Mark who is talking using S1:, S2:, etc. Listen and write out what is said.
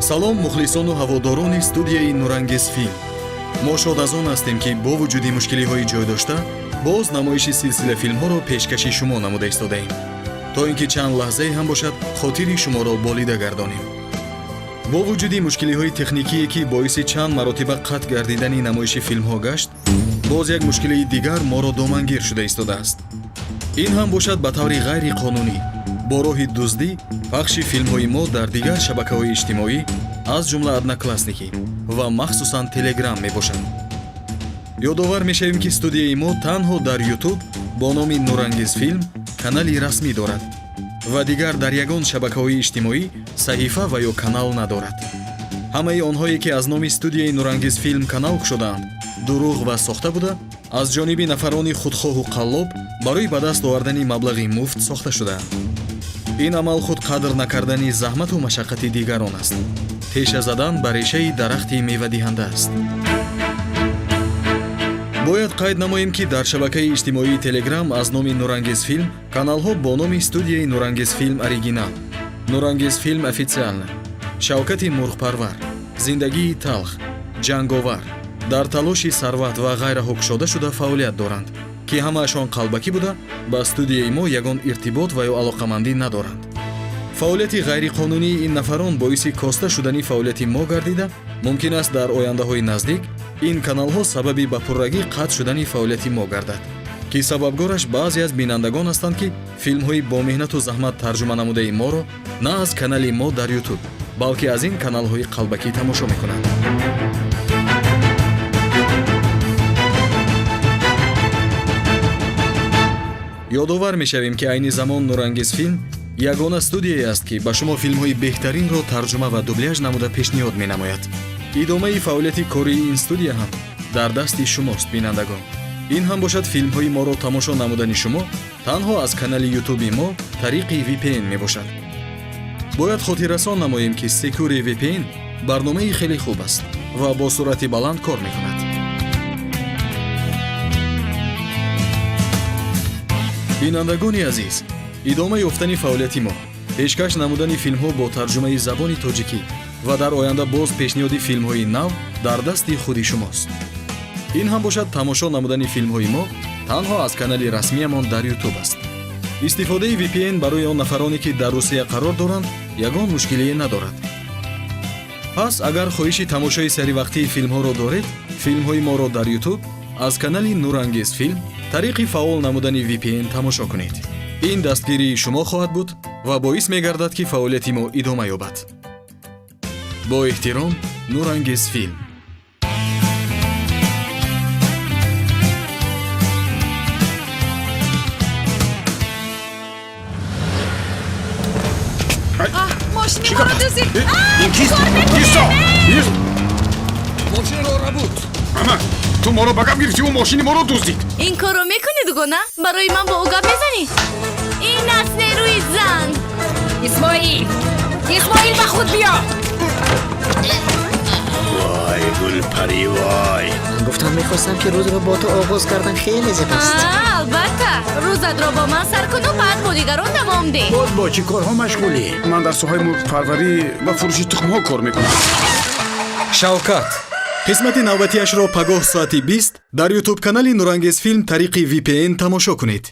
S1: Салом, мухлисону ҳаводорони студияи «Нурангез Филм». Мо шод аз он ҳастем, ки бо вуҷуди мушкилиҳои ҷой дошта, боз намоиши силсила филмҳоро пешкаши шумо намуда истодаем, то ин ки чанд лаҳзае ҳам бошад, хотири шуморо болида гардонем. Бо вуҷуди мушкилиҳои техникие, ки боиси чанд маротиба қатъ гардидани намоиши филмҳо гашт, боз як мушкилии дигар моро домангир шуда истодааст. Ин ҳам бошад, ба таври ғайриқонунӣ, бо роҳи дуздӣ пахши филмҳои мо дар дигар шабакаҳои иҷтимоӣ, аз ҷумла «Одноклассники» ва махсусан «Телеграм» мебошад. Ёдовар мешавем, ки студияи мо танҳо дар «Ютуб» бо номи «Нурангез Филм» канали расмӣ дорад ва дигар дар ягон шабакаҳои иҷтимоӣ саҳифа ва ё канал надорад. Ҳамаи онҳое, ки аз номи студияи «Нурангез Филм» канал кушодаанд, дурӯғ ва сохта буда, аз ҷониби нафарони худхоҳу қаллоб барои ба даст овардани маблағи муфт сохта шудаанд. Ин амал худ қадр накардани заҳмату машаққати дигарон аст, теша задан ба решаи дарахти мевадиҳанда аст. Бояд қайд намоем, ки дар шабакаи иҷтимоии «Телеграм» аз номи «Нурангез Филм» каналҳо бо номи студияи «Нурангез Филм Оригинал», «Нурангез Филм Официально», «Шавкати мурғпарвар», «Зиндагии талх», «Ҷанговар», «Дар талоши сарват» ва ғайраҳо кушода шуда фаъолият доранд, ки ҳамаашон қалбакӣ буда, ба студияи мо ягон иртибот ва ё алоқамандӣ надоранд. Фаъолияти ғайриқонунии ин нафарон боиси коста шудани фаъолияти мо гардида, мумкин аст дар ояндаҳои наздик ин каналҳо сабаби ба пуррагӣ қатъ шудани фаъолияти мо гардад, ки сабабгораш баъзе аз бинандагон ҳастанд, ки филмҳои бо меҳнату заҳмат тарҷума намудаи моро на аз канали мо дар «Ютуб», балки аз ин каналҳои қалбакӣ тамошо мекунанд. Ёдовар мешавем, ки айни замон «Нурангез Филм» ягона студияе аст, ки ба шумо филмҳои беҳтаринро тарҷума ва дубляж намуда пешниҳод менамояд. Идомаи фаъолияти кории ин студия ҳам дар дасти шумост, бинандагон. Ин ҳам бошад, филмҳои моро тамошо намудани шумо танҳо аз канали Ютуби мо тариқи VPN мебошад. Бояд хотиррасон намоем, ки Secure VPN барномаи хеле хуб аст ва бо суръати баланд кор мекунад. Бинандагони азиз, идома ёфтани фаъолияти мо, пешкаш намудани филмҳо бо тарҷумаи забони тоҷикӣ ва дар оянда боз пешниҳоди филмҳои нав дар дасти худи шумост. Ин ҳам бошад, тамошо намудани филмҳои мо танҳо аз канали расмиямон дар Ютуб аст. Истифодаи VPN барои он нафароне, ки дар Русия қарор доранд, ягон мушкилие надорад. Пас агар хоҳиши тамошои саривақтии филмҳоро доред, филмҳои моро дар Ютуб аз канали «Нурангез Филм» тариқи фаъол намудани VPN тамошо кунед. Ин дастгирии шумо хоҳад буд ва боис мегардад, ки фаъолияти мо идома ёбад. Бо эҳтиром, «Нурангез Филм».
S2: Мошини моро дуздид!
S3: Ин кист? Кисто?
S4: Мошинро рабуд.
S3: Ама, ту моро ба гап гирифтиву мошини моро дуздид.
S2: Ин корро мекунӣ, дугона? Барои ман бо ӯ гап мезанӣ? Ин аст нерӯи зан!
S5: Исмоил, Исмоил, ба худ биё!
S6: Вой, Гулпарӣ, вой!
S7: Ман гуфтам, мехостам, ки рӯзро бо ту оғоз кардан хеле зебост.
S2: Албатта, рӯзатро бо ман сар куну баъд бо дигарон давом деҳ.
S6: Боз бо чӣ корҳо машғулӣ?
S3: Ман дар соҳаи мурғпарварӣ ва фурӯши тухмҳо кор мекунам.
S1: Шавкат қисмати навбатиашро пагоҳ соати 20 дар Ютуб канали «Нурангез Филм» тариқи VPN тамошо кунед.